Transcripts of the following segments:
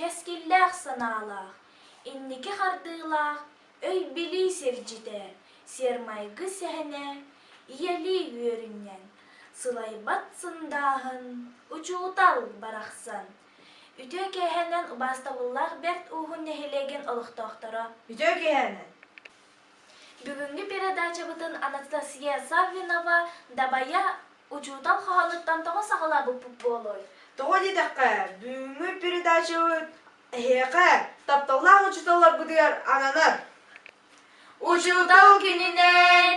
Кэскиллээх санаалаах, инники хардыылаах өй-билии сирдьитэ, сиэр-майгы сэһэнэ, ийэлии үөрүнньэҥ, сылайбат сындааһын, учуутал барахсан. Үтүө киэһэнэн убаастабыллаах Бэрт Ууһун нэһилиэгин олохтоохторо. Үтүө киэһэнэн! Бүгүҥҥү передачабытын Анастасия Саввинова Дабайа Учуутал хоһоонуттан тоҕо саҕалаабыппыт буолуой? Тоҕо диэтэххэ, бүгүҥҥү передачабыт эһиэхэ, тапталлаах учууталларбытыгар ананар. Учуутал күнүнэн!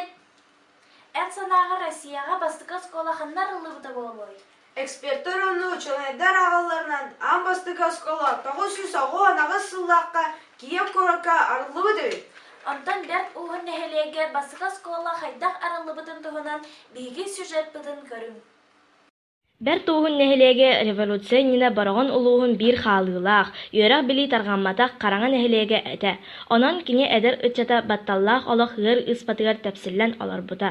Эн санааҕар Россияҕа бастакы оскуола ханна арыллыбыта буолуой? Экспертэр уонна учуонайдар ааҕалларынан аан бастакы оскуола 998 сыллаахха Киев куоракка арыллыбыт эбит. Онтон Бэрт Ууһун нэһилиэгэр бастакы оскуола хайдах арыллыбытын туһунан биһиги сюжеппытын көрүҥ. Бэрт Ууһун нэһилиэгэ революция иннинэ Бороҕон улууһун биир хаалыылаах, үөрэх-билии тарҕамматах хараҥа нэһилиэгэ этэ. Онон кини эдэр ыччата батталлаах олох ыар ыыспатыгар тэпсиллэн олорбута.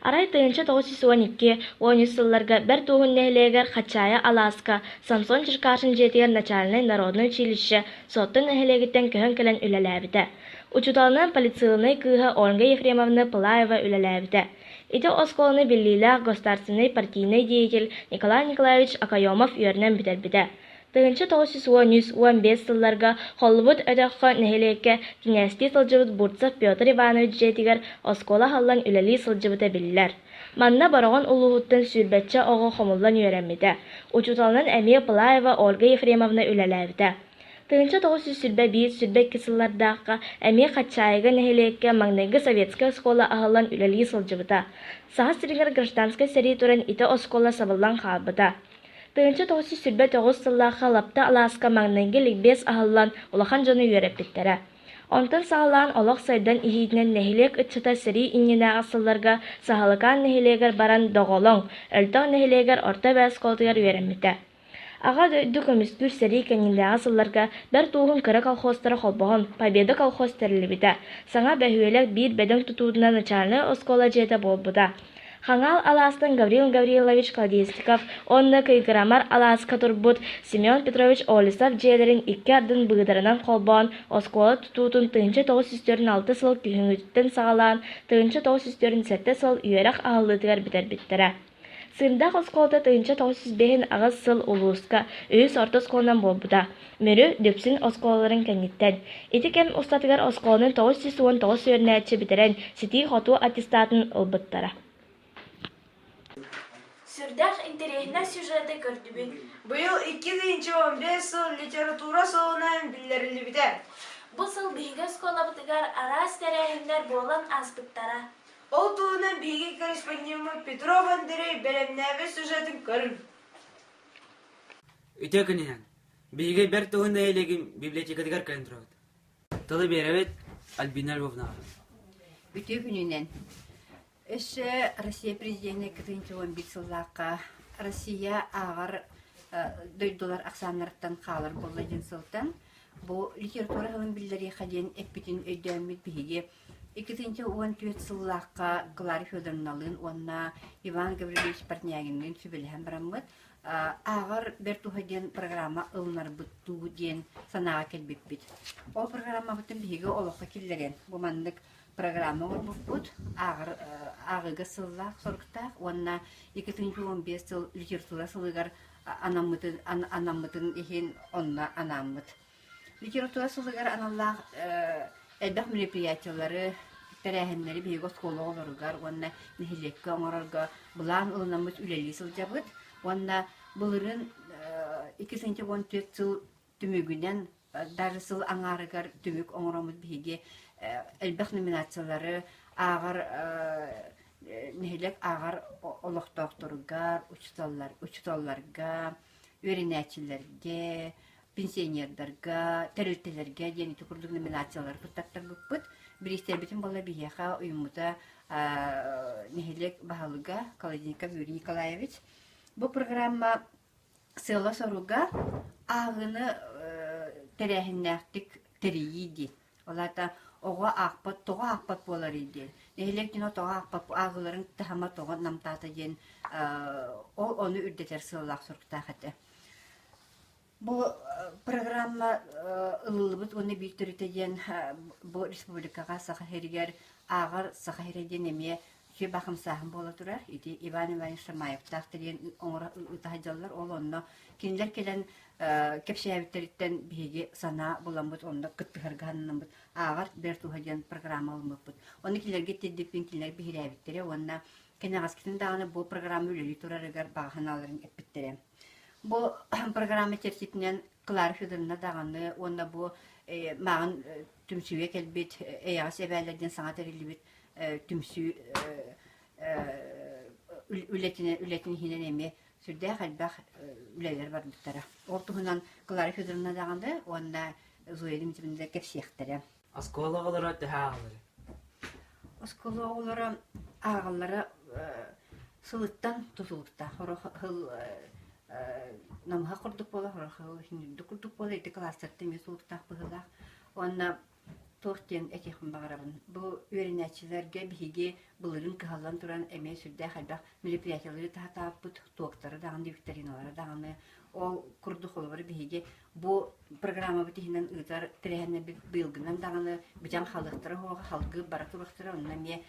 Арай 1912 13 сылларга Бэрт Ууһун нэһилиэгэр Хаччаайы алааска Самсон Черкашин дьиэтигэр начальнай народнай училище Суотту нэһилиэгиттэн көһөн кэлэн үлэлээбитэ. Учууталынан политсыылынай кыыһа Ольга Ефремовна Пылаева үлэлээбитэ. Ити оскуоланы биллиилээх государственнай партийнай деятель Николай Николаевич Окоемов үөрэнэн бүтэрбитэ. 1913-15 сылларга Холлубут өтөххө нэһилиэккэ кинээстии сылдьыбыт Бурцев Петр Иванович дьиэтигэр оскуола аһыллан үлэлии сылдьыбыта биллэр. Манна Бороҕон улууһуттан сүүрбэччэ оҕо хомуллан үөрэммитэ. Учууталынан эмиэ Пылаева Ольга Ефремовна үлэлээбитэ. 1921-22 сыллардаахха эмиэ Хаччаайыга нэһилиэккэ маҥнайгы советскай оскуола аһыллан үлэлии сылдьыбыта. Саха сиригэр гражданскай сэрии туран ити оскуола сабыллан хаалбыта. 1929 сыллаахха Лапта алааска маҥнайгы ликбез аһыллан улахан дьону үөрэппиттэрэ. Онтон саҕалаан олох сайдан иһиитинэн нэһилиэк ыччата сэрии иннинээҕи сылларга Саһылыкаан нэһилиэгэр баран Доҕолоҥ, Өлтөх нэһилиэгэр орто эбээ оскуолатыгар үөрэммитэ. Аҕа дойду көмүскүүр сэрии кэннинээҕи сылларга Бэрт Ууһун кыра колхозтара холбоһон, Победа колхоз тэриллибитэ. Саҥа бөһүөлэк биир бөдөҥ тутуутунан начальнай оскуола дьиэтэ буолбута. Хаҥаал алаастан Гаврил Гаврилович Колодезников уонна Кыйгырамар алааска турбут Семен Петрович Олесов дьиэлэрин икки ардын быыдарынан холбоон оскуола тутуутун 1946 сыл күһүҥҥүтүттэн саҕалаан 1947 сыл үөрэх аһыллыытыгар бүтэрбиттэрэ. Сыырдаах оскуолата 1998 сыл улууска үһүс орто оскуоланан буолбута. Мүрү, Дүпсүн оскуолаларын кэнниттэн. Ити кэм устатыгар оскуоланы 919 үөрэнээччи бүтэрэн, ситии-хотуу аттестатын ылбыттара. Сүрдээх интэриэһинэй сюжеты көрдүбүт. Быйыл 2015 сыл литература сылынан биллэриллибитэ. Бу сыл биһиги оскуолабытыгар араас тэрээһиннэр буолан ааспыттара. Ол туһунан биһиги корреспондеммыт Петров Андрей бэлэмнээбит сюжетын көрүҥ. Үтүө күнүнэн! Биһиги бэрт уһун нэһилиэгин библиотекатыгар кэлэн турабыт. Тылы биэрэбит Альбина Львовнаҕа. Үтүө күнүнэн! Өссө Россия президенэ 2011 сыллаахха Россия ааҕар дойдулар ахсааннарыттан хаалар буолла диэн сылтан бу литература сылын биллэриэххэ диэн эппитин өйдөөммүт биһиги 2014 сыллаахха Клара Федоровналыын уонна Иван Гаврильевич Портнягинныын сүбэлэһэн бараммыт ааҕар бэрт уһа диэн программа ылынарбыт дуу диэн санааҕа кэлбиппит. Ол программабытын биһиги олоххо киллэрэн бу маннык программа оҥорбуппут ааҕар ааҕыыга сыллаах соруктаах уонна 2015 сыл литература сылыгар анаммытын анаммытын иһин онно анааммыт. Литература сылыгар аналлаах элбэх мероприятиелары, тэрээһиннэри биһиги оскуола оҕолоругар уонна нэһилиэккэ оҥорорго былаан ылынаммыт үлэлии сылдьабыт. Уонна былырыын 214 сыл түмүгүнэн даже сыл аҥаарыгар түмүк оҥороммут биһиги элбэх номинациялары ааҕар нэһилиэк ааҕар олохтоохторугар, учууталлар, учууталларга, үөрэнээччилэргэ, пенсионердарга, тэрилтэлэргэ диэн ити курдук номинациялары туттартарбыппыт. Бириистэрбитин буолла биһиэхэ уйуммута нэһилиэк баһылыга Колодников Юрий Николаевич. Бу программа сыала-соруга ааҕыыны тэрээһиннээхтик тэрийии диэн. Ол аата оҕо аахпат, тоҕо аахпат буоларый диэн. Нэһилиэк дьоно тоҕо аахпат, ааҕыыларын таһыма тоҕо намтаата диэн ол ону үрдэтэр сыаллаах соруктаах этэ. Бу Программа ылыллыбыт уонна биир төрүтэ диэн бу республикаҕа Саха сиригэр ааҕар Саха сирэ диэн эмиэ сүбэ хамсааһын буола турар. Ити Иван Иванович Шамаевтаах диэн оҥоро ыыта сылдьаллар. Ол онно кинилэр кэлэн кэпсээбиттэриттэн биһиги санаа буламмыт, онно кыттыһарга сананаммыт ааҕар бэрт уһа диэн программа ылыммыппыт. Ону кинилэргэ тиэрдиппин кинилэр биһирээбиттэрэ уонна кэнэҕэскитин даҕаны бу программа үлэлии турарыгар баҕа санааларын эппиттэрэ. Бу программа чэрчитинэн Клара Федоровна даҕаны уонна бу мааҕын түмсүүгэ кэлбит эйэҕэс эбээлэр диэн саҥа тэриллибит түмсүү үлэтин иһинэн эмиэ сүрдээх элбэх үлэлэр барбыттара. Ол туһунан Клара Федоровна даҕаны уонна Зоя Дмитриевна кэпсиэхтэрэ. Оскуола оҕолоро төһө ааҕаллар? Оскуола оҕолоро ааҕаллара сылыттан тутулуктаах. Сорох сыл намыһах курдук буолар, сорох сыл үрдүк курдук буолар. Ити кылаастартан эмиэ тутулуктаах быһыылаах. Уонна туох диэн этиэхпин баҕарабын. Бу үөрэнээччилэргэ биһиги былырыын кыһаллан туран эмиэ сүрдээх элбэх мероприятиелары таһатаабыппыт, туоктары даҕаны, викториналары даҕаны. Ол курдук холобура биһиги Бу программабыт иһинэн ыытар тэрээһиннэрбит быйылгынан даҕаны бүтэн хаалыахтара суоҕа, салгыы бара туруохтара. Онно эмиэ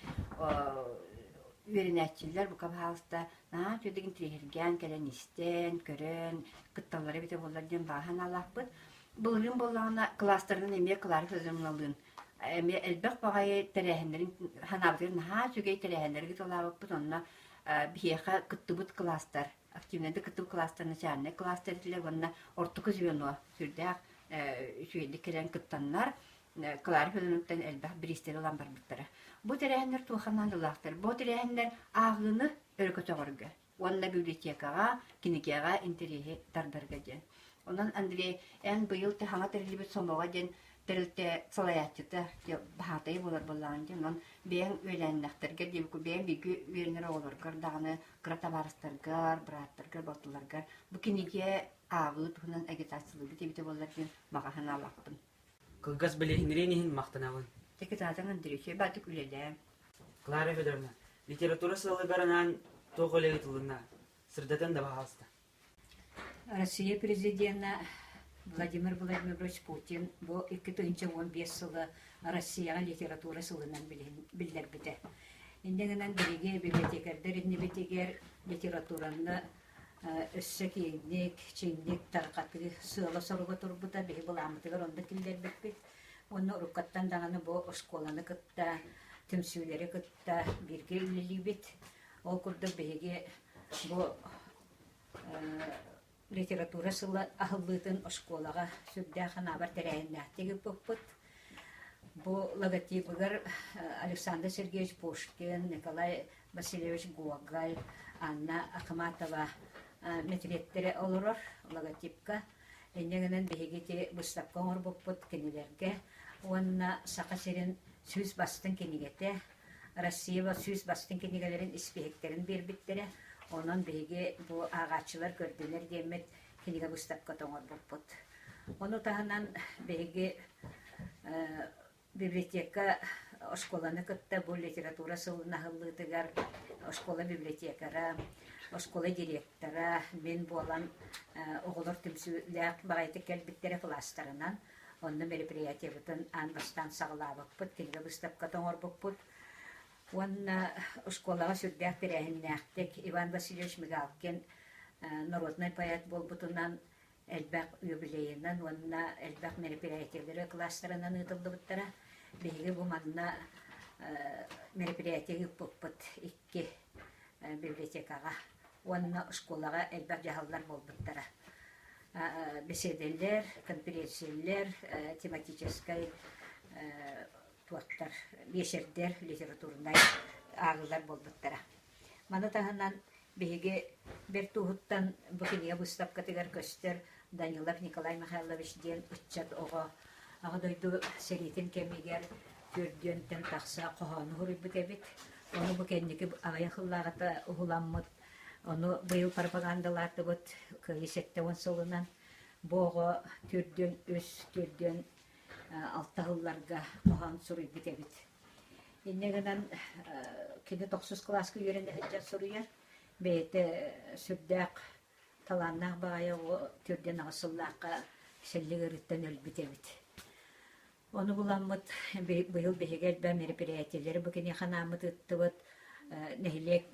үөрэнээччилэр бука баһаалыста наһаа үчүгэйдик интириэһиргээн кэлэн истэн, көрөн, кытталлара эбитэ буоллар диэн баҕа санаалаахпыт. Былырыын буоллаҕына кылаастарынан эмиэ Клара Федоровналыын эмиэ элбэх баҕайы тэрээһиннэрин санаабытыгар наһаа үчүгэй тэрээһиннэри ыыталаабыппыт. Онно биһиэхэ кыттыбыт кылаастар активнайдык кыттыбыт кылаастар начальнай кылаастар этилэр уонна ортоку звено сүрдээх үчүгэйдик кэлэн кыттаннар Клара Федоровнаттан элбэх бириистэри ылан барбыттара. Бу тэрээһиннэр туохха наадалаахтар? Бу тэрээһиннэр ааҕыыны өрө көтөҕөргө уонна библиотекаҕа, кинигэҕэ интэриэһи тардарга диэн. Онон Андрей, эн быйыл хаҥа тэриллибит Сомоҕо диэн тэрилтэ салайааччыта баһаатайа буолар буоллаҕын дии. Онон бэйэҥ үөлээннэхтэргэр диэбиккин бэйэҥ бииргэ үөрэнэр оҕолоргор даҕаны кыра табаарыстаргар, бырааттаргар, балтыларгар бу кинигэ ааҕыы туһунан агитациялыыбыт эбитэ буоллар диэн баҕа санаалаахпын. Кылгас билиһиннэриэн иһин махтанабын. Декретатың Андрей баатык үлэлээ. Клара Федоровна, литература сылыгар анаан туох үлэ ыытылынна? Сырдатан да баһаалыста. Россия президенэ Владимир Владимирович Путин бу 2015 сылы Россияҕа литература сылынан биллэрбитэ. Инньэ гынан биһиги библиотекардар иннибитигэр литератураны өссө киэҥник, чиҥник тарҕатыы сыала-соруга турбута биһи былааммытыгар онно киллэрбиппит. Уонна уруккаттан даҕаны бу оскуоланы кытта, түмсүүлэри кытта бииргэ үлэлиибит. Ол курдук биһиги бу литература сыла аһыллыытын оскуолаҕа сүрдээх анаабар тэрээһиннээхтик ыыппыппыт. Бу логотибыгар Александр Сергеевич Пушкин, Николай Васильевич Гоголь, Анна Ахматова мэтириэттэрэ олорор логотипка. Инньэ гынан биһиги ити выставка оҥорбуппут кинилэргэ уонна Саха сирин сүүс бастыҥ кинигэтэ Россия 100 бастыҥ кинигэлэрин испииһэктэрин биэрбиттэрэ. Онон биһиги бу ааҕааччылар көрдүнэр диэммит кинигэ быыстапката оҥорбуппут. Ону таһынан биһиги библиотека оскуоланы кытта бу литература сылын аһыллыытыгар оскуола библиотекара, оскуола директора, мин буолан оҕолор түмсүүлээх баҕайытык кэлбиттэрэ кылаастарынан. Онно мероприятиебытын аан бастаан саҕалаабыппыт, кинигэ быыстапката оҥорбуппут. Уонна оскуолаҕа сүрдээх тэрээһиннээхтик Иван Васильевич Мигалкин народнай поэт буолбутунан элбэх юбилейынан уонна элбэх мероприятиелары кылаастарынан ыытыллыбыттара. Биһиги бу манна мероприятие ыыппыппыт икки библиотекаҕа уонна оскуолаҕа элбэх дьаһаллар буолбуттара. Беседэлэр, конференциялар, тематическай туохтар, биэсэрдэр, литературнай ааҕыылар буолбуттара. Маны таһынан биһиги бэрт ууһуттан бу кинигэ быыстапкатыгар көстөр Данилов Николай Михайлович диэн ыччат оҕо Аҕа дойду сэриитин кэмигэр түөрдүөнтэн тахса хоһоону суруйбут эбит. Ону бу кэнники аҕыйах сыллааҕыта уһуламмыт Ону быйыл пропагандалаатыбыт Кыайыы 70 сылынан. Бу оҕо төрдүөн үс, төрдүөн алта сылларга хоһоон суруйбут эбит. Инньэ гынан кини тохсус кылааска үөрэнэ сылдьан суруйар. Бэйэтэ сүрдээх талааннаах баҕайы оҕо төрдүөн аҕыс сыллаахха сэллик ыарыыттан өлбүт эбит. Ону буламмыт быйыл биһиги элбэх мероприятиелэри бу киниэхэ анааммыт ыыттыбыт. Нэһилиэк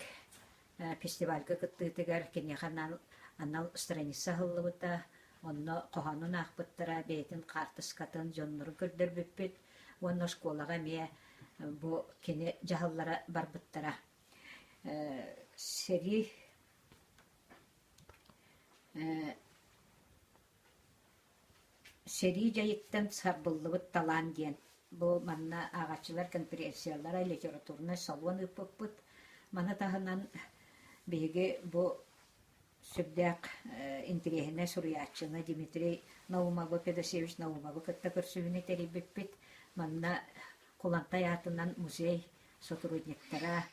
фестивальга кыттыытыгар киниэхэ анаан анал страница аһыллыбыта. Онно хоһоонун аахпыттара, бэйэтин хаартыскатын дьоннорун көрдөрбүппүт уонна оскуолаҕа эмиэ бу кини дьаһаллара барбыттара. Сэрии Сэрии дьайыттан сарбыллыбыт талаан диэн бу манна ааҕааччылар конференциялара, литературнай салон ыыппыппыт. Маны таһынан биһиги бу сүрдээх интэриэһинэй суруйааччыны Дмитрий Наумовы, Федосеевич Наумовы кытта көрсүһүүнү тэрийбиппит. Манна Кулантай аатынан музей сотрудниктара,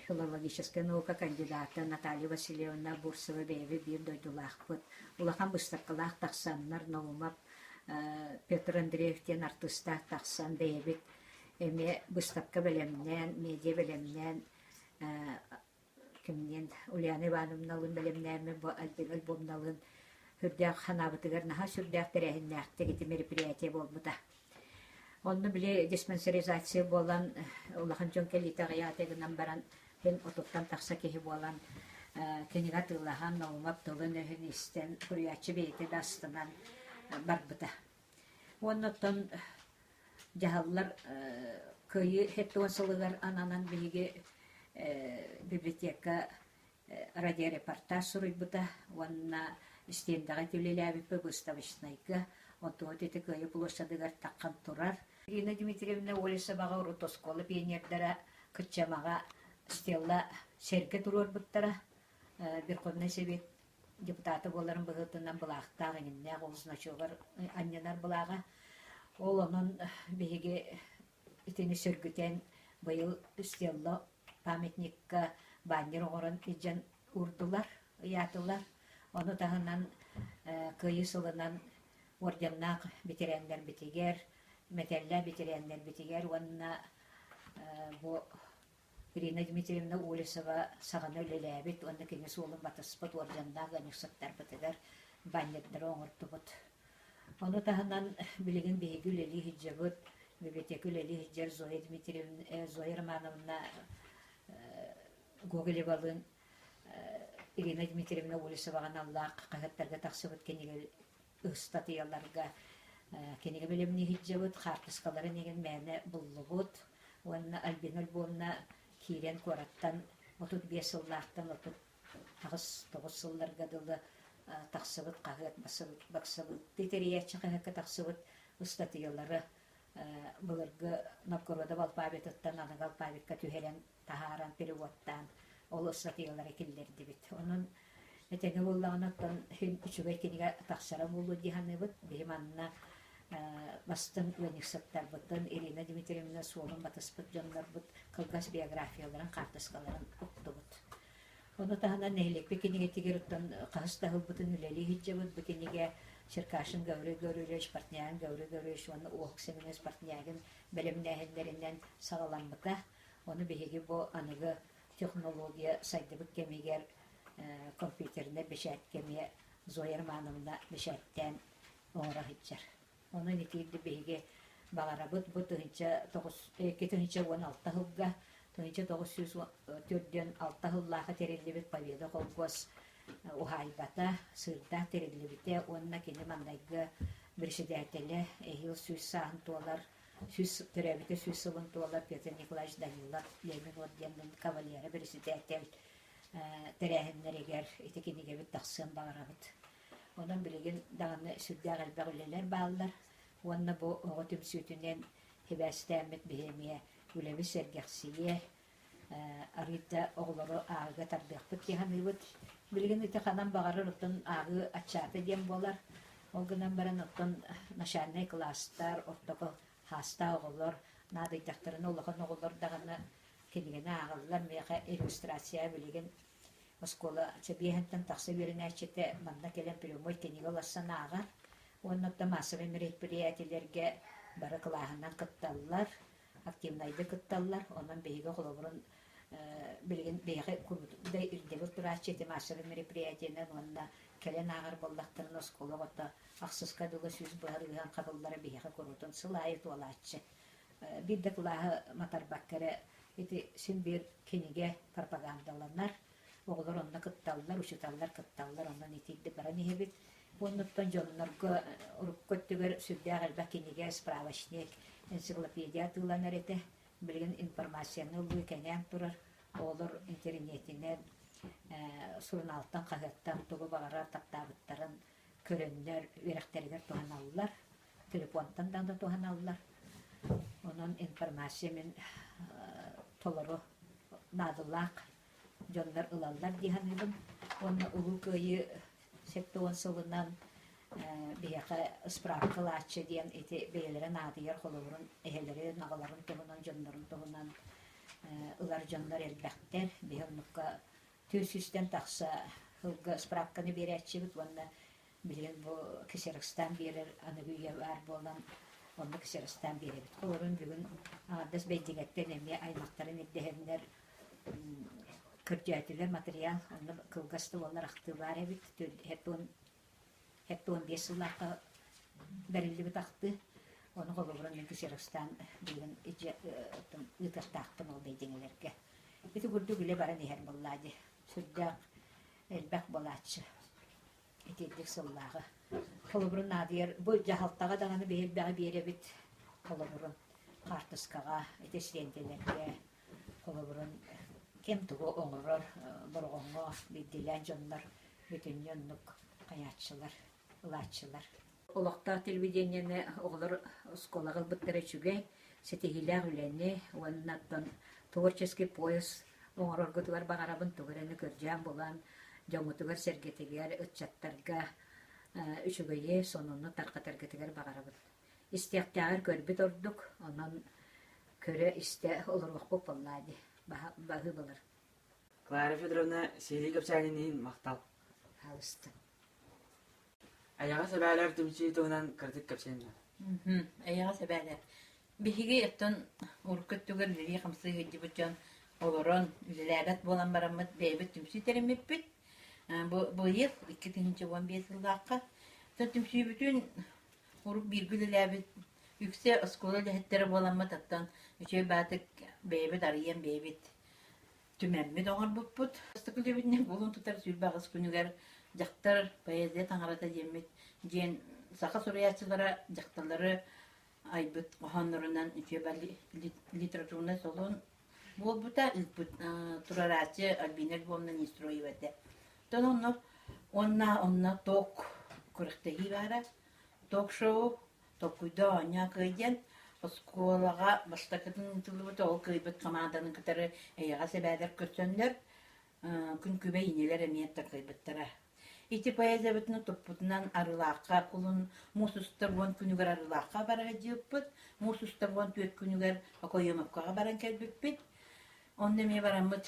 филологическай наука кандидата Наталья Васильевна Бурцева бэйэбит биир дойдулаахпыт. Улахан быыстапкалаах тахсаннар Наумов Петр Андреев диэн артыыстаах тахсан бэйэбит эмиэ быыстапка бэлэмнээн, медиа бэлэмнээн кимниин Ульяна Ивановналыын бэлэмнээммин бу Альбина Альбомналыын сүрдээх санаабытыгар наһаа сүрдээх тэрээһиннээхтик ити мероприятие буолбута. Онно били диспансеризация буолан улахан дьон кэлиитэ аҕыйаата гынан баран син отуттан тахса киһи буолан кинигэ атыылаһан, Наумов тылын-өһүн истэн, суруйааччы бэйэтэ да астынан барбыта. Уонна оттон дьаһаллар Кыайыы 70 сылыгар ананан биһиги библиотека радиорепортаж суруйбута уонна стендэҕэ үлэлээбиппит выставочнайга онтубут ити Кыайыы площадыгар таххан турар. Ирина Дмитриевна Олесоваҕа урут оскуола пионердара Кыччамаҕа стелла сэргэ туруорбуттара. Верховнай Совет депутата буоларын быһыытынан былаахтаах иҥиннээх ол значогар анньынар былааҕа. Ол онон биһиги итини сөргүтэн быйыл Стелла памятникка баннер оҥорон илдьэн уурдулар, ыйаатылар. Ону таһынан Кыайыы сылынан орденнаах бэтэрээннэрбитигэр, мэтээллээх бэтэрээннэрбитигэр уонна бу Ирина Дмитриевна Олесова саҕана үлэлээбит уонна кини суолун батыспыт уордьаннаах ыанньыксыттарбытыгар баннердары оҥордубут. Ону таһынан билигин биһиги үлэлии сылдьабыт, библиотека үлэлии сылдьар Зоя Дмитриевна, Зоя Романовна Гоголевалыын Ирина Дмитриевна Олесоваҕа аналлаах хаһыаттарга тахсыбыт кинигэ ыстатыйаларга кинигэ бэлэмнии сылдьабыт, хаартыскаларын игин мээнэ буллубут уонна Альбина Львовна киирэн куораттан 35 сыллаахтан 38 9 сылларга дылы тахсыбыт хаһыат бассабыттыы тэрийээччи хаһыакка тахсыбыт ыстатыйалары былыргы Новгородов алфавитыттан аныгы алфавикка түһэрэн таһааран переводтаан ол ыстатыйалары киллэрдибит. Онон этэҥҥэ буоллаҕына оттон син үчүгэй кинигэ тахсара буолуо дии саныыбыт. Биһи манна бастыҥ ыанньыксыттарбытын Ирина Дмитриевна суолун батыспыт дьоннорбут кылгас биографияларын, хаартыскаларын уктубут. Ону таһынан нэһилиэкпит кинигэтигэр оттон хаһыс да сылбытын үлэлии сылдьабыт. Бу кинигэ Черкашин Гаврил Гаврильевич, Портнягин Гаврил Гаврильевич уонна Уоһук Семенович Портнягин бэлэмнээһиннэринэн саҕаламмыта. Ону биһиги бу аныгы технология сайдыбыт кэмигэр компьютернай бэчээткэ эмиэ Зоя Романовна бэчээттээн оҥоро сылдьар. Онон итиирди биһиги баҕарабыт бу 2016 сылга 1946 сыллаахха тэриллибит Победа холкуос уһаайбата сыырдаах тэриллибитэ уонна кини маҥнайгы председателэ эһиил сүүс сааһын туолар сүүс төрөөбүтэ сүүс сылын туолар Петр Николаевич Данилов Ленин орденын кавалера председатель тэрээһиннэригэр ити кинигэбит тахсыан баҕарабыт. Онон билигин даҕаны сүрдээх элбэх үлэлэр бааллар уонна бу оҕо түмсүүтүнэн сибээстээммит биһи эмиэ үлэбит сэргэхсийиэ, арыый да оҕолору ааҕыыга тардыахпыт дии саныыбыт. Билигин ити ханан баҕарар оттон ааҕыы аччаата диэн буолар. Ол гынан баран оттон начальнай кылаастар, ортоку хаастаах оҕолор наадыйдахтарына улахан оҕолор даҕаны кинигэни ааҕаллар. Миэхэ иллюстрация билигин оскуола чэбиэһинтэн тахса үөрэнээччитэ манна кэлэн прямой кинигэ уларсан ааҕар. Уонна оттон массовай мероприятиелэргэ бары кылааһынан кытталлар. активнайдык кытталлар. Онон биһиги холобурун билигин биһиэхэ курдук да ирдэбил турааччы ити массовай мероприятиенан уонна Кэлэн ааҕар буоллахтарына оскуола оҕото ахсыска дылы сүүс быһар ыһан хабыллара биһиэхэ куруутун сыл аайы туолааччы. Биир да кылааһы матарбакка эрэ ити син биир кинигэ пропагандаланар. Оҕолор онно кытталлар, учууталлар кытталлар, онон итиирдик баран иһэбит. Уоннуттан дьоннорго урукку өттүгэр сүрдээх элбэх кинигэ, справочник, энциклопедия атыыланар этэ. Билигин информацияны ылыы кэҥээн турар. Оҕолор интэриниэтинэн, сурунаалтан, хаһыаттан тугу баҕарар таптаабыттарын көрөннөр үөрэхтэригэр туһаналлар, телефонтан даҕаны туһаналлар. Онон информация мин толору наадалаах дьоннор ылаллар дии саныыбын. Уонна Улуу Кыайыы 70 сылынан биһиэхэ справка ылааччы диэн ити бэйэлэрэ наадыйар холобурун эһэлэрин, аҕаларын туһунан, дьоннорун туһунан ылар дьоннор элбэхтэр. Биһи оннукка 400-тэн тахса сылга справканы биэрээччибит уонна билигин бу ксерокстаан биэрэр аныгы үйэ баар буолан онно ксерокстаан биэрэбит. Холобурун бүгүн аҥардас Бэйдиҥэттэн эмиэ аймахтарын ирдэһэннэр көрдөөтүлэр матырыйаал онно кылгас да буоллар ахтыы баар эбит 75 сыллаахха бэриллибит ахтыы ону холобурун мин ксерокстаан билигин ыытыахтаахпын ол бэйдиҥэлэргэ ити курдук үлэ баран иһэр буоллаа дии сүрдээх элбэх буолааччы итирдик сыллааҕы холобурун наадыйар бу дьаһалтаҕа даҕаны биһи элбэҕи биэрэбит холобурун хаартыскаҕа ити сиэнтэлэргэ Холобурун, ким тугу оҥорор, Бороҕоҥҥо биирдиилээн дьоннор бүтүннүү оннук хайааччылар, ылааччылар. Олохтоох телевидениены оҕолор оскуолаҕа ылбыттара үчүгэй, ситиһиилээх үлэни уонна оттон творческий пояс оҥороргутугар баҕарабын, тугу эрэни көрдөөн булан, дьоҥҥутугар-сэргэтигэр, ыччаттарга үчүгэйи, сонуну тарҕатаргытыгар баҕарабын. Истиэхтээҕэр көрбүт ордук, онон көрө-истэ олоруохпут буоллаа дии, баһыы былыр. Клара Федоровна, сиһилии кэпсээнин иһин махтал. Хаалыстым. Эйэҕэс эбээлэр түмсүү туһунан кыратык кэпсээн Эйэҕэс эбээлэр. Биһиги оттон урукку өттүгэр үлэлии-хамсыы сылдьыбыт дьон олорон үлэлээбэт буолан бараммыт бэйэбит түмсүү тэриммиппит. Бу быйыл 2015 сыллаахха түмсүүбүтүн Урут бииргэ үлэлээбит үксэ оскуола үлэһиттэрэ буоламмыт, оттон үчүгэй баатык бэйэбит арыйан бэйэбит түмэммит оҥорбуппут. Бастакы үлэбитинэн кулун тутар 28 күнүгэр дьахтар поэзия таҥарата диэммит диэн саха суруйааччылара дьахталлары айбыт хоһооннорунан үчүгэй литературнай солун буолбута ыыппыт турарааччы Альбина Львовна Нестроева этэ. Оттон онно уонна онно ток күрэхтэһии баара. Ток-шоу толкуйда оонньоо кыай диэн оскуолаҕа бастакытын ыытыллыбыта ол кыайбыт хамаанданы кытары эйэҕэс эбээлэр көрсөннөр күн күбэй инилэр эмиэ такайбыттара. Ити поэзиябытын туппутунан Арыылаахха кулун муус устар уон күнүгэр Арыылаахха бара сылдьыбыппыт, муус устар 14 күнүгэр Окоемовкаҕа баран кэлбиппит. Онно эмиэ бараммыт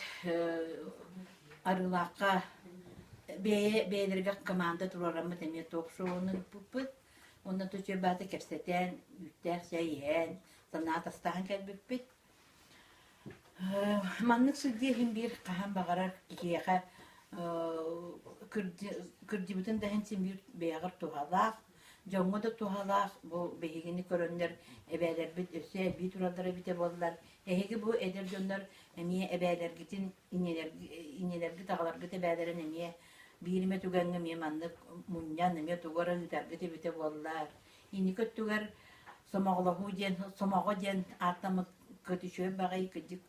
Арыылаахха бэйэ бэйэлэригэр команда туруораммыт эмиэ ток-шоуну ыыппыппыт. Онно Тучуйбааты кэпсэтэн, үүттээх чэй иһэн, санаа атастаһан кэлбиппит. Маннык сылдьыы иһин биир хаһан баҕарар киһиэхэ кырдьыбытын да иһин син биир бэйэҕэр туһалаах, дьоҥҥо да туһалаах. Бу биһигини көрөннөр эбээлэрбит өссө элбии тураллар эбитэ буоллар, эһиги бу эдэр дьоннор эмиэ эбээлэргитин, инньэлэргит, аҕаларгыт эбээлэрин эмиэ биир эмэ түгэҥҥэ эмиэ маннык мунньан эмиэ тугу эрэ ыытаргыт эбитэ буоллар. Инники өттүгэр сомоҕолоһуу диэн, сомоҕо диэн ааттаммыт үчүгэй баҕайы кырдьык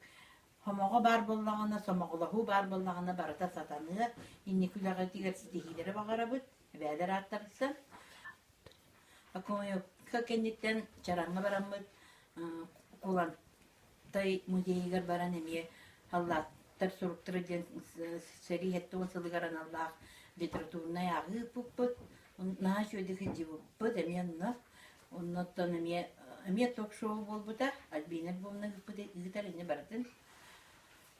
Хомоҕо баар буоллаҕына, сомоҕолоһуу баар буоллаҕына барыта сатаныа, инники үлэҕитигэр ситиһиилэри баҕарабыт, эбээлэр ааттарыттан. Окоемовка кэнниттэн Чараҥҥа бараммыт Кулантай музейыгар баран эмиэ Халлааттар суруктара диэн сэрии 70 сылыгар аналлаах литературнай ааҕыы ыыппыппыт. Наһаа үчүгэйдик сылдьыбыппыт эмиэ онно. Оннуттан эмиэ эмиэ ток-шоу буолбута. Альбина Львовна ыытар инньэ барытын.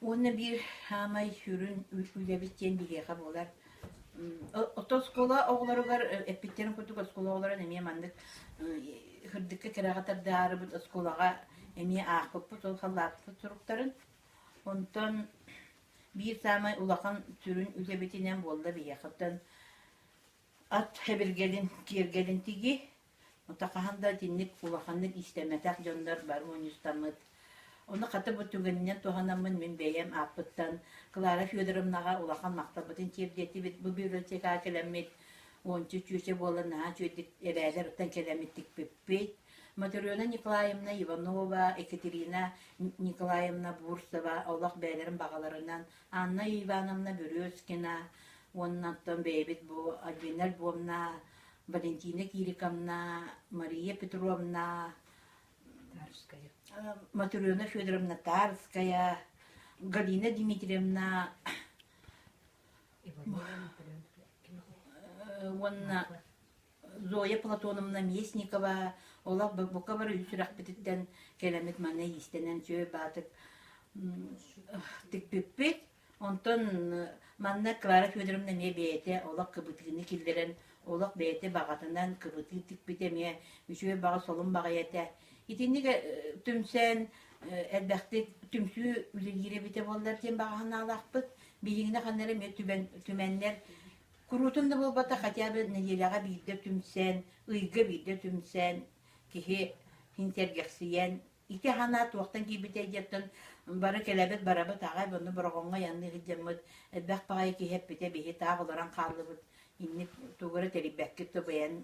Уонна биир саамай сүрүн үлэбит диэн биһиэхэ буолар. Ото оскуола оҕолоругар эппиттэрин курдук оскуола оҕолорун эмиэ маннык сырдыкка кэрэҕэ тардаарыбыт оскуолаҕа эмиэ аахпыппыт ол халлааппыт суруктарын. Онтон биир саамай улахан сүрүн үлэбитинэн буолла биһиэхэ. Оттон. Ат сэбиргэлин, киэргэлин тигии. Ото хаһан да итинник улаханнык иистэммэтэх дьоннор бары мунньустаммыт. Ону хата бу түгэнинэн туһанаммын мин бэйэм ааппыттан Клара Федоровнаҕа улахан махталбытын тиэрдиэтибит. Бу библиотекаҕа кэлэммит уонча чүөчэ буолан наһаа үчүгэйдик эбээлэр оттон кэлэммит тикпиппит. Матрена Николаевна Иванова, Екатерина Николаевна Бурцева олох бэйэлэрин баҕаларынан Анна Ивановна Березкина уонна оттон бэйэбит бу Альбина Альбомна, Валентина Кириковна, Мария Петровна, Матрена Федоровна Тарская, Галина Дмитриевна уонна Зоя Платоновна Местникова олох бука бары сүрэхпититтэн кэлэммит манна иистэнэн үчүгэй баатык тикпиппит. Онтон манна Клара Федоровна эмиэ бэйэтэ олох кыбытыыны киллэрэн, олох бэйэтэ баҕатынан кыбытыы тикпитэ эмиэ үчүгэй баҕа солун баҕайы этэ. Итинник түмсэн элбэхтик түмсүү үлэлиир эбитэ буоллар диэн баҕа санаалаахпыт. Биһигини ханна эрэ эмиэ түмэннэр куруутун да буолбатах хотя бы нэдиэлэҕэ биирдэ түмсэн, ыйга биирдэ түмсэн киһи син сэргэхсийэн Ити санаа туохтан киирбитэй диэттэн бары кэлэбит барабыт аҕай онно Бороҕоҥҥо айанныы сылдьаммыт элбэх баҕайы киһи эппитэ биһи таах олорон хааллыбыт инник тугу эрэ тэрийбэккит да бэйэн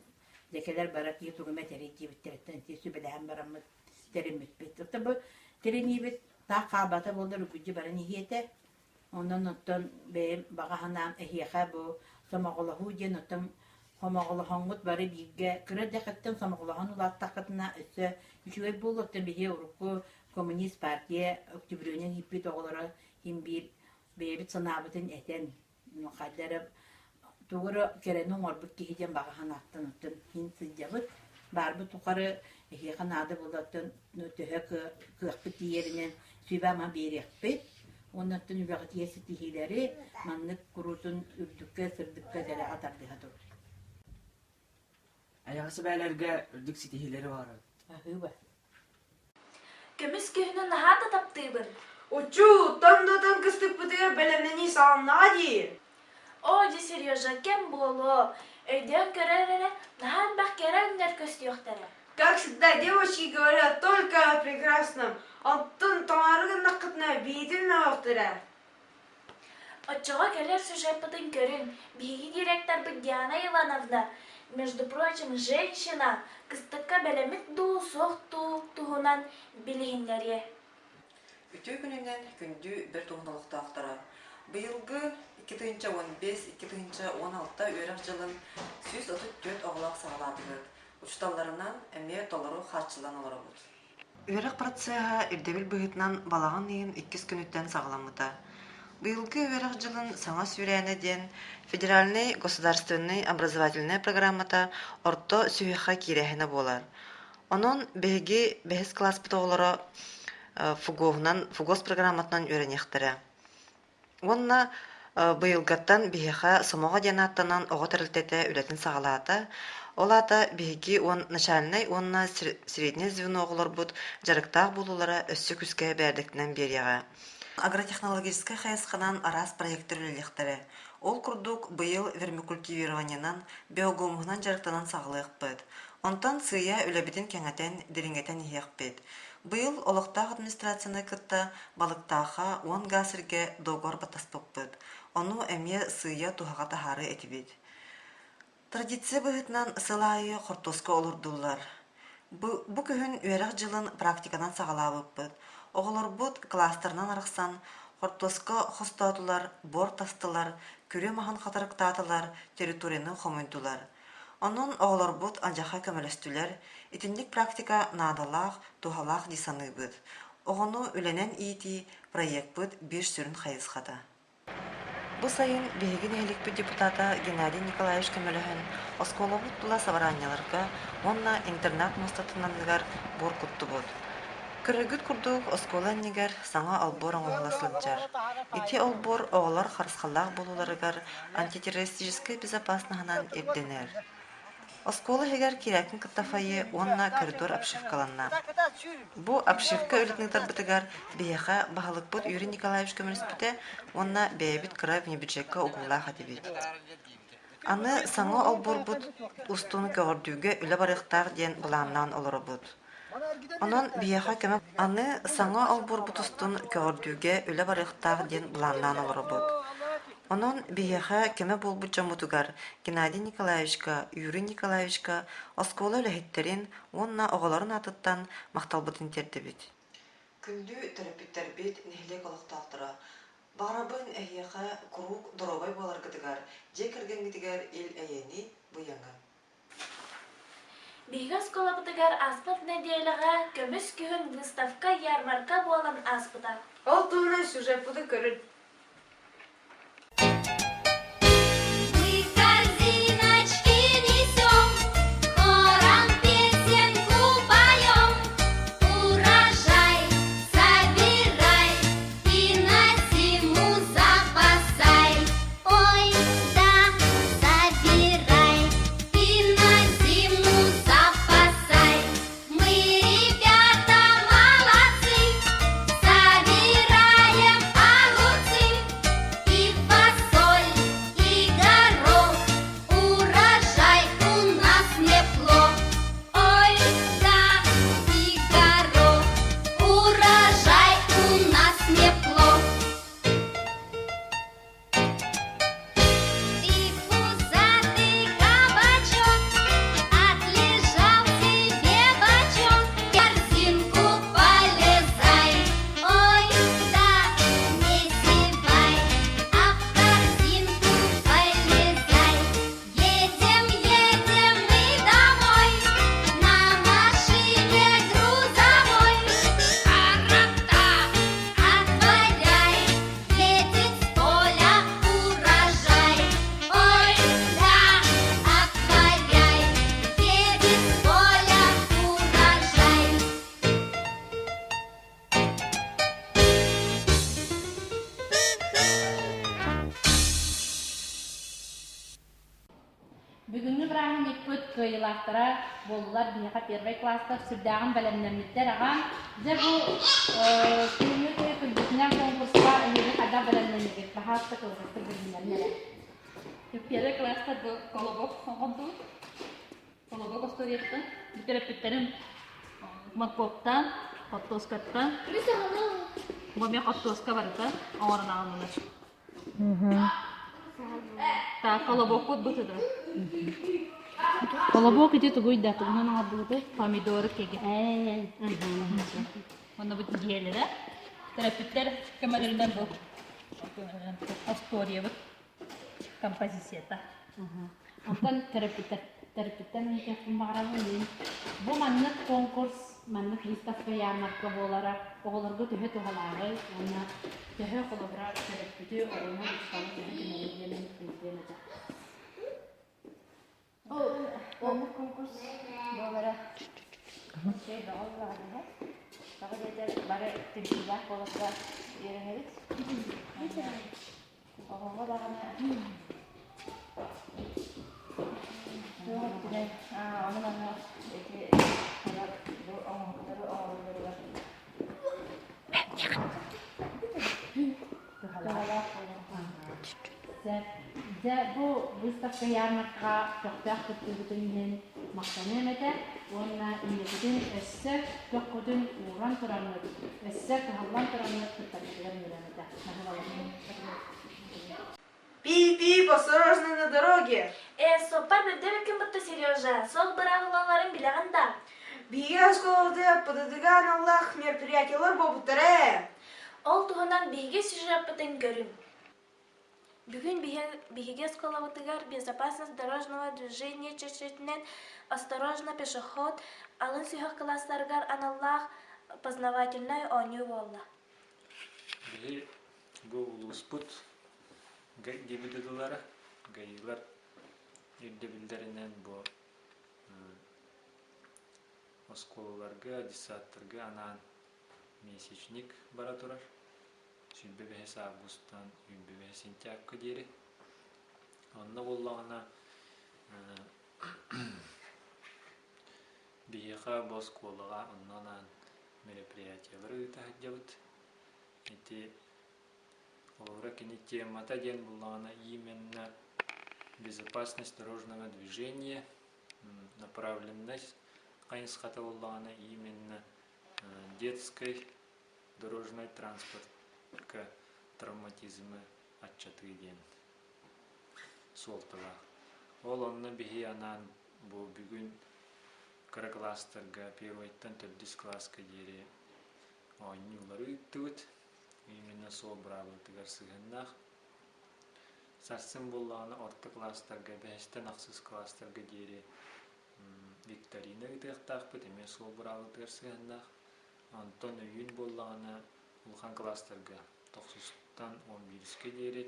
дьэ кэлэр барар киһи тугу эмэ тэрий диэбиттэриттэн ити сүбэлэһэн бараммыт тэриммиппит. Оттон бу тэриниибит таах хаалбата буоллар үгүдьү баран иһиэ этэ. Онон оттон бэйэм баҕа санаам эһиэхэ бу сомоҕолоһуу диэн оттон хомоҕолоһоҥҥут бары бииргэ кыра эрдэххиттэн сомоҕолоһон улааттаххытына өссө үчүгэй буолуо оттон биһи урукку коммунист партия октябрёнан ииппит оҕолоро син биир бэйэбит санаабытын этэн хайда эрэ тугу эрэ кэрэни оҥорбут киһи диэн баҕа санааттан оттон син сылдьабыт баарбыт тухары эһиэхэ наада буолла оттон төһө кыахпыт тиийэринэн сүбэ-ама биэриэхпит уонна оттон үлэҕитигэр ситиһиилэри маннык куруутун үрдүккэ сырдыкка кэрэҕэ тардыһа турар. Айаҕа сүбэлэргэ үрдүк ситиһиилэри баҕарабыт. Аһыыба. Көмүс күһүнү наһаа да таптыыбын. Учуу, тоҥдотон кыстыкпытыгар бэлэмнэнии саҕаланнаҕа дии. Оо, дьэ, Сережа, кэм буолуо. Өйдөөн көрөр эрэ, наһаа элбэх кэрэ өҥнөр көстүөхтэрэ. Как всегда, девочки говорят только о прекрасном. Оттон тоҥоору гыннаххытына биитин мөҕүөхтэрэ. Оччоҕо кэлэр сюжеппытын көрүҥ, биһиги директорбыт Диана Ивановна, между прочим, женщина, кыстыкка бэлэмит дуу, суох дуу туһунан билиһиннэриэ. Үтүө күнүнэн күндү бэрт уһун олохтоохторо! Быйылгы 2015-2016 үөрэх дьылын 134 оҕолоох саҕалаатыбыт. Учууталларынан эмиэ толору хааччыллан олоробут. Үөрэх процеһа ирдэбил быһыытынан балаҕан ыйын иккис күнүттэн саҕаламмыта. Быйылгы үөрэх дьылын саҥа сүүрээнэ диэн федеральнай государственнай образовательнай программата орто сүһүөххэ киирээһинэ буолар. Онон биһиги бэһис кылааспыт оҕолоро ФГО-һунан ФГОС программатынан үөрэниэхтэрэ. Уонна быйылгаттан биһиэхэ Сомоҕо диэн ааттанан оҕо тэрилтэтэ үлэтин саҕалаата. Ол аата биһиги уон начальнай уонна среднэй звено оҕолорбут дьарыктаах буолуулара өссө күүскэ бэрээдэктэнэн биэриэҕэ. Агротехнологическай хайысханан араас проектар үлэлиэхтэрэ. Ол курдук быйыл вермикультивированиенан, биогумуһунан дьарыктанан саҕалыахпыт. Онтон сыыйа үлэбитин кэҥэтэн, дириҥэтэн иһиэхпит. Быйыл олохтоох администрацияны кытта Балыктаахха 10 гаа сиргэ договор баттаспыппыт, ону эмиэ сыыйа туһаҕа таһаарыы этибит. Традиция быһыытынан сыл аайы хортуоска олордуллар. Бу, бу күһүн үөрэх дьылын практиканан саҕалаабыппыт. Оҕолорбут кылаастарынан арахсан хортуоска хостоотулар, буор тастылар, күрүө маһын хатарыктаатылар, территорияны хомуйдулар. Онон оҕолорбут алдьархай көмөлөстүлэр, итинник практика наадалаах, туһалаах дии саныыбыт. Оҕону үлэнэн иитии проекпыт биир сүрүн хайысхата. Бу сайын биһиги нэһилиэкпит депутата Геннадий Николаевич көмөлөһөн, оскуолабыт тула сабараанньаларга уонна интернат муостатын анныгар буор куттубут. Көрөргүт курдук, оскуола иннигэр саҥа олбуор оҥоһулла сылдьар. Ити олбуор оҕолор харысхаллаах буолууларыгар антитеррористическай безопасноһынан ирдэнэр. Оскуола иһигэр киирээккин кытта фойе уонна коридор обшивкаланна. Бу обшивка үлэтин ыытарбытыгар биһиэхэ баһылыкпыт Юрий Николаевич көмөлөспүтэ уонна бэйэбит кыра внебюджекка угуулаах этибит. Аны саҥа олбуорбут устун көҕөрдүүгэ үлэ барыахтаах диэн былааннаан олоробут. Онон биһиэхэ көмө аны саҥа олбуорбут устун көҕөрдүүгэ үлэ барыахтаах диэн былааннаан олоробут. Онон биһиэхэ көмө буолбут дьоммутугар Геннадий Николаевичка, Юрий Николаевичка оскуола үлэһиттэрин уонна оҕолорун аатыттан махталбытын тиэрдэбит. Күндү төрөппүттэрбит, нэһилиэк олохтоохторо, баҕарабын эһиэхэ куруук доруобай буоларгытыгар, дьиэ кэргэҥҥитигэр ил-эйэни, быйаҥы. Биһиги оскуолабытыгар ааспыт нэдиэлэҕэ Көмүс күһүн выставка-ярмарка буолан ааспыта. Ол туһунан сюжеппытын көрүн. Мы корзиночки несем, хором песенку поем. Урожай собирай и на зиму запасай. Ой, да, собирай и на зиму запасай. Мы, ребята, молодцы, собираем огурцы и фасоль, и горох. Урожай у нас неплох. Ой, да, и горох. Урожай у нас неплох. Ты пузатый кабачок, отлежал себе бочок, в корзинку полезай. Ой, да, не зевай, а в корзинку полезай. Едем, едем мы домой на машине грузовой. Ворота отворяй, едет с поля урожай. Ой, да, отворяй, едет с поля урожай. Бүгүҥҥү бырааһынньыкпыт кыайыылаахтара буоллулар биһиэхэ первай класстар сүрдээҕин бэлэмнэммиттэр аҕам. Дьэ бу күһүҥҥү кыһы күлбүтүнэн конкурска эһиги хайдах бэлэмнэннигит? Баһаалыста кылгастык билиһиннэрин эрэ. Первый класста бу колобок оҥордубут. Колобок остуоруйаттан бу төрөппүттэрим моркуоптан, хортуоскаттан, бу эмиэ хортуоска барыта оҥорон аҕаллылар. Так, колобокпут бу сытар. Колобок ити тугуй да тугунан оҥордубутуй? Помидоры кеге. Ээ. Онно бу дьиэлэрэ. Төрөппүттэр көмөлөрүнэн бу остуоруйабыт композицията. Онтон төрөппүттэр төрөппүттэн ыйытыахпын баҕарабын мин. Бу маннык конкурс, маннык выставка ярмарка буолара оҕолорго төһө туһалааҕый уонна төһө холобура төрөппүтү, оҕону, учууталы төһө түмэрий диэн ыйытыам этэ. Маннык конкурс буолара үчүгэй бөҕө буоллаҕына тоҕо диэтэр бары түмсүүлээх буоларга үөрэнэбит. Оҕоҕо даҕаны туох өттүнэн ону манна ити бу оҥоһуктары оҥороллоругар туһалаах Дьэ, дьэ бу выставка ярмаркаҕа көхтөөх кыттыыбытын иһин махтаныам этэ уонна инникитин өссө көххүтүн ууран тураммыт, өссө кыһаллан тураммыт кыттаргытыгар ыҥырыам этэ. Наһаалаһын. Пи-пип, осторожно на дороге! Ээ, суоппар бэрдэ ким бытта Сережа, сол быраабылаларын билэҕин да? Биһиги оскуолабытыгар ПДД-га аналлаах мероприятиелар буолбуттара ээ. Ол туһунан биһиги сюжеппытын көрүҥ. Бүгүн биһиги оскуолабытыгар «Безопасность дорожного движения» чэрчитинэн «Осторожно, пешеход» алын сүһүөх кылаастарыгар аналлаах познавательнай оонньуу буолла. Биһи бу улууспут ГИБДДлара, ГАИлар ирдэбиллэринэн бу оскуолаларга, детсадтарга анаан месячник бара турар. 25 августан 25 сентябрьга диэри. Онно буоллаҕына биһиэхэ бу оскуолаҕа онно анаан мероприятиелары ыыта сылдьабыт. Ити холобура кини темата диэн буоллаҕына именно Безопасность дорожного движения направленность хайысхата буоллаҕына именно детской дорожный транспортка травматизмы аччатыы диэн суолталаах. Ол онно биһи анаан бу бүгүн кыра кылаастарга первойтан төрдүс кылааска диэри оонньуулары ыыттыбыт. Именно суол быраабылатыгар сыһыаннаах. Сарсын буоллаҕына орто кылаастарга бэһистэн ахсыс кылаастарга диэри викторина ыытыахтаахпыт, эмиэ суол быраабылатыгар сыһыаннаах. Онтон өйүүн буоллаҕына улахан кылаастарга тохсустан уон биирискэ диэри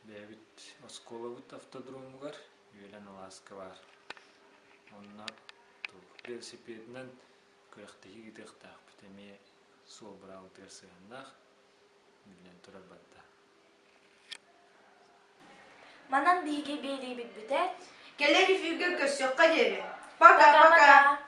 бэйэбит оскуолабыт автодромугар Үөлэн алааска баар. Онно велосипедынан күрэхтэһии ыытыахтаахпыт эмиэ суол быраабылатыгар сыһыаннаах биллэн турар барда. Манан биһиги биэриибит бүтэр. Кэлэр эфиргэ көрсүөххэ диэри. Пока-пока!